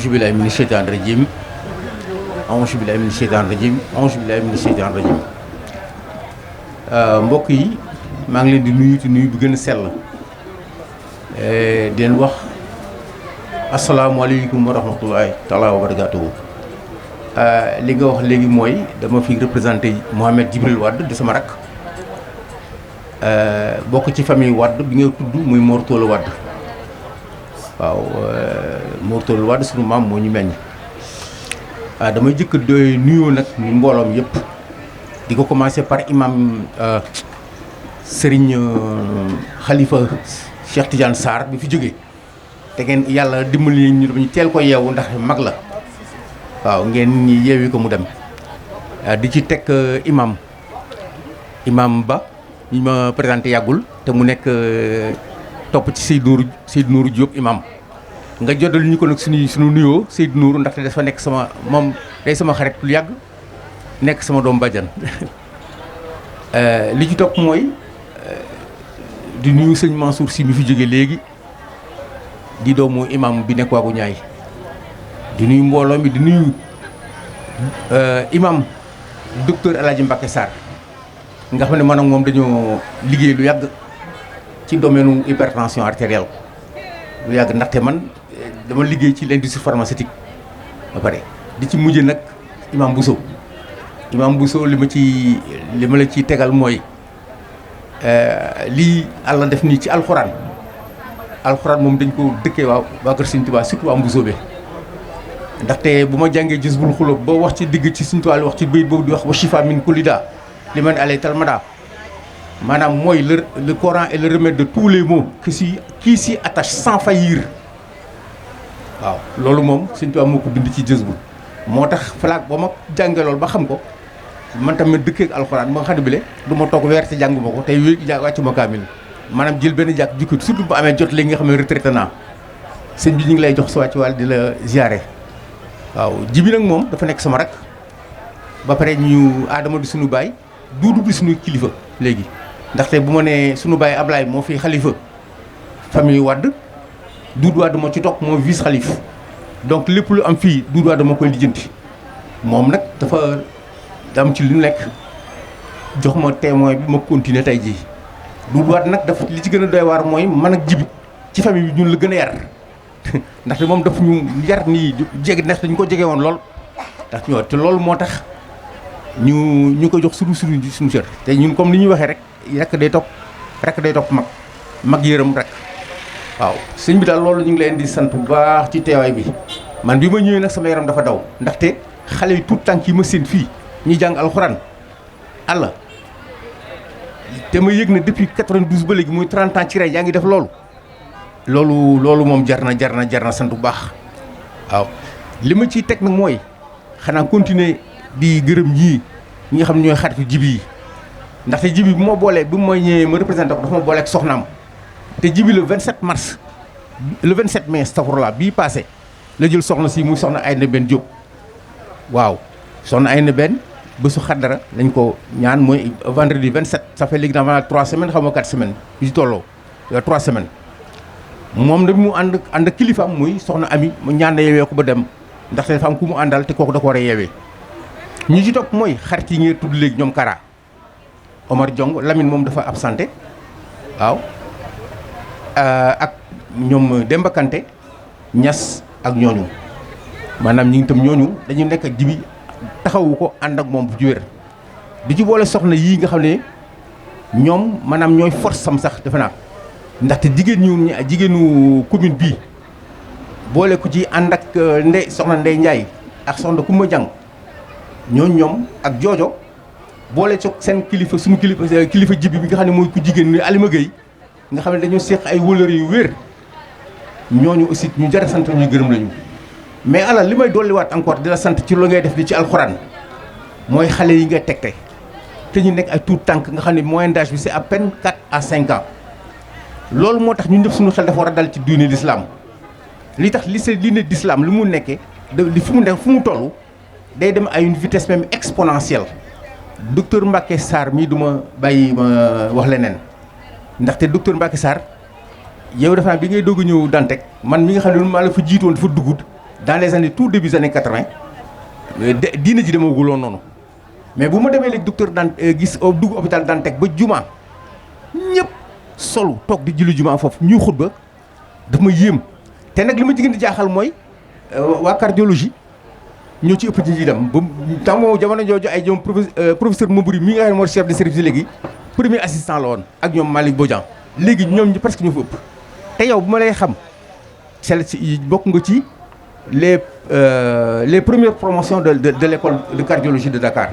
auzu billahi mina sheytaani rajim auzu billahi mina sheytaani rajim auzu billahi mina sheytaani rajim mbokk yi maa ngi leen di nuyu te nuyu bu gën a sell di leen wax asalaamaaleykum wa rahmatullahi taala wa barakaatuhu. li nga wax léegi mooy dama fi représenté Mohamed Djibril Wade di sama rakk bokk ci famille Wade bi nga tudd muy Mor Talla Wade waaw Mor Talla Wade sunu maam moo ñu meññ. damay jëkk doy nuyoo nag ñu mbooloom yëpp di ko commencé par imam Serigne Khalifa Cheikh Tidiane Sarr bi fi jógee te ngeen yàlla dimbali ñu dañu teel ko yeewu ndax mag la waaw ngeen ñi yeewi ko mu dem di ci teg imam ba ñu ma présenté yàggul te mu nekk topp ci Seydou Nourou Diop imam nga joddal ñu ko nag suñu nuyoo Seydou Nourou ndaxte dafa nekk sama moom day sama xarit lu yàgg nekk sama doom bàjjan li ci topp mooy di nuyu sëñ Mansour Sy mi fi jóge léegi di doomu imam bi nekk waagu ñaay di nuyu mbooloo mi di nuyu imam docteur El Hadj Mbacké Sarr nga xam ne man ak moom dañoo liggéey lu yàgg ci domaine hypertension artérielle lu yàgg ndaxte man dama liggéey ci l'industrie pharmaceutique ba pare di ci mujj nag imam Bousso li ma la ciy tegal mooy lii Alla def nii ci alxuraan moom dañ ko dëkkee waa kër Sëñ Tuubaa surtout waa Bousso bi ndaxte bu ma jàngee Jazbul Xuloob ba wax ci digg ci Sëñ Tuubaa wax ci bayit boobu di wax wa shifa min kulli daa li man alay talmada maanaam mooy le Coran est le remède de tous les maux qui s'y attache sans faillir waaw loolu moom Sëñ Tuubaa moo ko bind ci Jazbul moo tax falaak ba ma jàngee loolu ba xam ko man tamit dëkkee ak alxuraan ba nga xam ne bile du ma toog weer te jànguma ko tey wàccuma kaamil maanaam jël benn jàkk jikko surtout bu amee jot léegi nga xam ne retraité naa sëñ bi ñu ngi lay jox sa wàcc wàll di la ziare waaw jibi nag moom dafa nekk sama rak ba pare ñu aadama di suñu baay duudu di suñu kilifa léegi ndaxte bu ma nee suñu baay Ablaye moo fi xalifa famille Wade Doudou Wade moo ci topp moo vice xalif donc lépp lu am fii Doudou Wade moo koy lijjanti moom nag dafa am ci lu nekk jox ma témoin bi ma continuer tey jii Doudou Wade nag dafa li ci gën a doy waar mooy man ak jibi ci famille bi ñun la gën a yar ndaxte moom daf ñu yar nii jege ndax dañu ko jege woon lool ndax ñoo te loolu moo tax ñu ko jox suñu cër te ñun comme li ñuy waxee rek rek day topp mag yërëm rek waaw sëñ bi daal loolu ñu ngi leen di sant bu baax ci teewaay bi man bi ma ñëwee nag sama yaram dafa daw ndaxte xale yi tout tànk yi ma seen fii ñuy jàng alxuraan Alla te ma yëg ne depuis 92 ba léegi muy 30 ans ci ren yaa ngi def loolu moom jar na sant bu baax waaw li ma ciy teg nag mooy xanaa continuer di gërëm ñi nga xam ne ñooy xaritu jibi yi ndaxte jibi bi ma boolee bi ma ñëwee ma représenté ko dafa ma booleeg soxnaam te jibi le 27 mai astafurlah bii passé la jël soxna si muy soxna Ayna Ben Diop waaw soxna Ayna Ben bésu xaddara lañ ko ñaan mooy vendredi 27 ça fait léegi dans 3 semaines xaw ma 4 semaines yu ci tolloo 3 semaines moom nag mu ànd ak kilifaam muy soxna Ami mu ñaan na yeewee ko ba dem ndaxte dafa am ku mu àndal te kooku da ko war a yeewee ñi ci topp mooy xarit yi ngeen tudd léegi ñoom Kara Omar Diong Lamine moom dafa absenté waaw ak ñoom Demba Kanté Ñas ak ñooñu maanaam ñi ngi tam ñooñu dañu nekk ak jibi taxawu ko ànd ak moom bu ci wér di ci boole soxna yii nga xam ne ñoom maanaam ñooy force sam sax defe naa ndaxte jigéenu commune bii boole ko ci ànd ak soxna Ndey Ndiaye ak soxna Kumba Jang ñoom ak joojo boole ci seen kilifa suñu kilifa jibi bi nga xam ne mooy ku jigéen ni Alima Gueye nga xam ne dañoo seq ay wëlër yu wér ñooñu aussi ñu jar a sant ñu gërëm lañu mais Alla li may dolliwaat encore di la sant ci lu ngay def di ci alxuraan mooy xale yi ngay tegte te ñu nekk ay tout tànk nga xam ne moyenne d'âge bi c'est à peine 4 à 5 ans loolu moo tax ñun ñëpp suñu xel dafa war a dal ci diine l'islam li tax diine d'islam li mu nekkee fu mu toll day dem à une vitesse même exponentielle docteur Mbacké Sarr mii du ma bàyyi ma wax leneen ndaxte docteur Mbacké Sarr yow dafa bi ngay doog a ñëw Dantec man mi nga xam ne maa la fa jiitoon dafa duggut dans les années tout début des années 80 diine ji demaguloon noonu mais bu ma demee léegi docteur daan gis dugg hôpital Dantec ba juma ñëpp solu toog di julli juma foofu ñuy xutba daf ma yéem te nag li ma jigéen di jaaxal mooy waa cardiologie ñoo ci ëpp ci dem ba tam moom jamono jooju ay ñoom professeur Moubouri mi nga xam ne moo chef de service léegi premier assistant la woon ak ñoom Malick Bodian léegi ñoom presque ñoo fa ëpp te yow bu ma lay xam c'est bokk nga ci les premières promotions de l'école de cardiologie de Dakar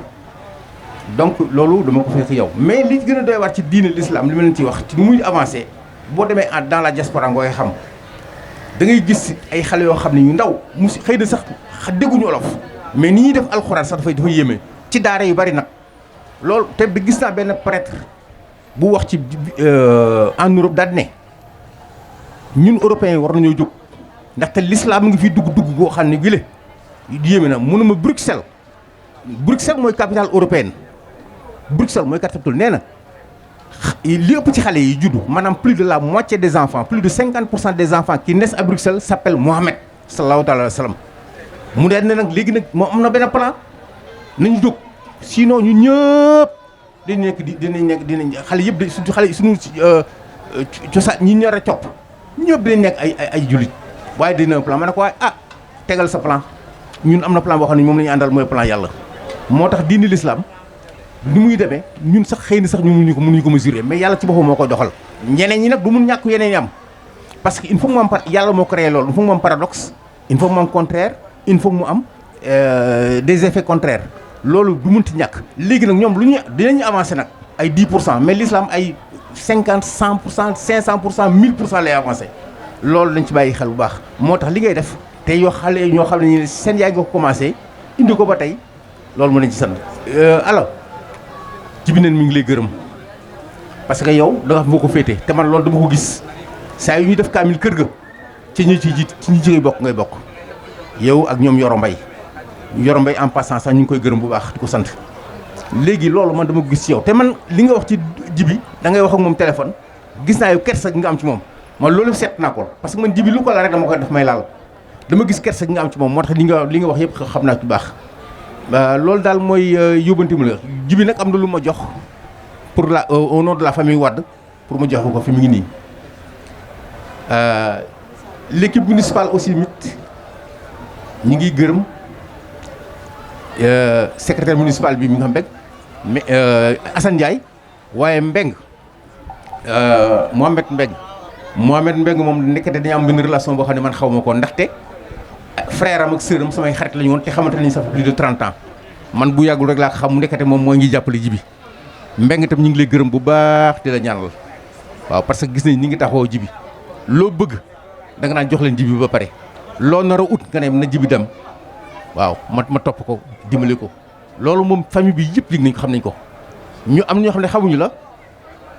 donc loolu dama ko fekk yow mais li gën a doy war ci diine l'islam li ma leen ciy wax ci ni muy avancé boo demee dans la diaspora ngooy xam da ngay gis ay xale yoo xam ne ñu ndaw xëy na sax dégguñu olof mais ni ñuy def alxuraan sax dafa yéeme ci daara yu bari nag loolu te bi gis naa benn prêtre bu wax ci en Europe daal ne ñun européens yi war nañoo jóg ndaxte l'islam mu ngi fi dugg goo xam ne gile yéeme na mënuma Bruxelles mooy capitale européenne Bruxelles mooy capitale nee na li ëpp ci xale yi juddu maanaam plus de la moitié des enfants plus de 50% des enfants qui naissent à Bruxelles s'appellent Mohamed sallallahu alayhi wa sallam mu dee ne nag léegi nag moo am na benn plan nañu jóg sinon ñu ñëpp dinañ xale yëpp surtout xale suñu cosaan ñi ñor a topp ñëpp dinañ nekk ay jullit waaye dina plan ma ne ko waaye tegal sa plan ñun am na plan boo xam ne moom la ñu àndal mooy plan yàlla moo tax diini l'islam ni muy demee ñun sax xëy na sax ñu mënuñu ko mesurer mais yàlla ci boppam moo koy doxal ñeneen ñi nag du mun ñàkk yeneen ñi am parce que il faut mu am yàlla moo créé loolu il faut mu am paradoxe il faut mu am contraire il faut mu am des effets contraires loolu du munti ñàkk léegi nag ñoom lu ñu dinañu avancer nag ay 10% mais l'islam ay 50 100% 500% 1000% lay avancer loolu dañ ci bàyyi xel bu baax moo tax li ngay def te yoo xale ñoo xam ne seen yaay nga ko commencé indi ko ba tey loolu mën nañ ci sant alors Jibi neen mi ngi lay gërëm parce que yow da nga moo ko féete te man loolu dama ko gis saa yu ñuy def kaamil kër ga ci ñi ci bokk ngay bokk yow ak ñoom Yoro Mbaye en passant sax ñu ngi koy gërëm bu baax di ko sant léegi loolu man dama ko gis ci yow te man li nga wax ci Jibi da ngay wax ak moom téléphone gis naa yow kersa gi nga am ci moom man loolu seet naa ko parce que man Jibi lu ko la rek dama koy def may laal dama gis kersa gi nga am ci moom moo tax li nga wax yëpp xam naa ci baax loolu daal mooy yóbbante mu la Jibi nag am na lu ma jox pour au nom de la famille Wade pour ma jox ko fi mu ngi nii l'équipe municipale aussi mit ñi ngi gërëm secrétaire municipal bi mi nga xam Mbeng mais Assane Ndiaye waaye Mbeng Mohamed Mbeng moom nekkate dañu am benn relation boo xam ne man xaw ma ko ndaxte frère am ak sœur am samay xarit lañu woon te xamante nañu ça fait plus de 30 ans man bu yàggul rek laa xam mu nekkate moom mooy ngi jàppale Jibi Mbeng itam ñu ngi lay gërëm bu baax di la ñaanal waaw parce que gis nañ ñi ngi taxawoo Jibi loo bëgg da nga naan jox leen Jibi ba pare loo nar a ut nga ne na Jibi dem waaw ma topp ko dimbali ko loolu moom famille bi yëpp yëg nañ ko xam nañ ko ñu am ñoo xam ne xamuñu la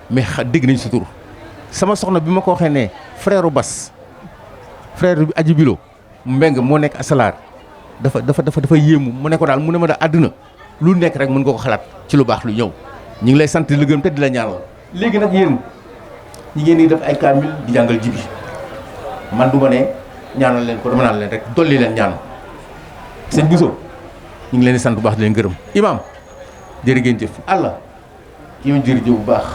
mais dégg nañ sa tur sama soxna bi ma ko waxee ne frère Bas frère bi Aji Bilo Mbeng moo nekk asalaar dafa yéemu mu ne ko daal mu ne ma daal àdduna lu nekk rek mën nga ko xalaat ci lu baax lu ñëw ñu ngi lay sant di la gërëm te di la ñaanal léegi nag yéen ñi ngeen di def ay kaamil di jàngal Jibi man du ma ne ñaanal leen ko dama naan leen rek dolli leen ñaan sëñ Bousso ñu ngi leen di sant bu baax di leen gërëm imam jërë ngeen jëf Allah yow jërëjëf bu baax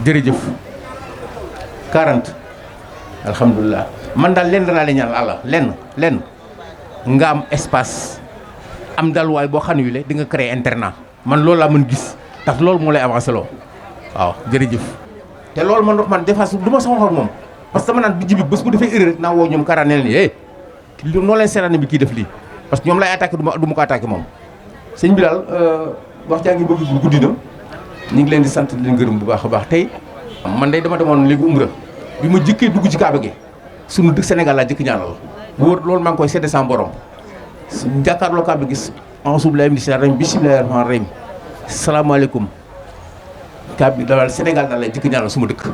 jërëjëf 40 alhamdulilah man daal lenn danaa leen ñaanal Allah lenn nga am espace am dalwaay boo xam ne wi le di nga créer internat man loolu laa mën gis tax loolu moo lay avancé loo waaw jërëjëf te loolu man des fois du ma sax waxoon moom parce que dama naan bi Jibi bés bu defee erreur rek naa woo ñoom karaan ne leen noo leen seetaan bi kii def lii parce que ñoom lay attaqué du ma ko attaqué moom sëñ bi daal wax jaa ngi bëgg guddi na ñu ngi leen di sant di leen gërëm bu baax a baax tey man day dama demoon léegi umra bi ma jëkkee dugg ci Kaaba gi sunu dëkk Sénégal laa jëkk ñaanal wóor loolu maa ngi koy seede sama borom jàkkaarloo Kaaba gi a'uuzu billaahi mina shaytaani rajiim bismillaahi rahmaani rahiim salaamaaleykum Kaaba gi daal Sénégal daal lay jëkk ñaanal suma dëkk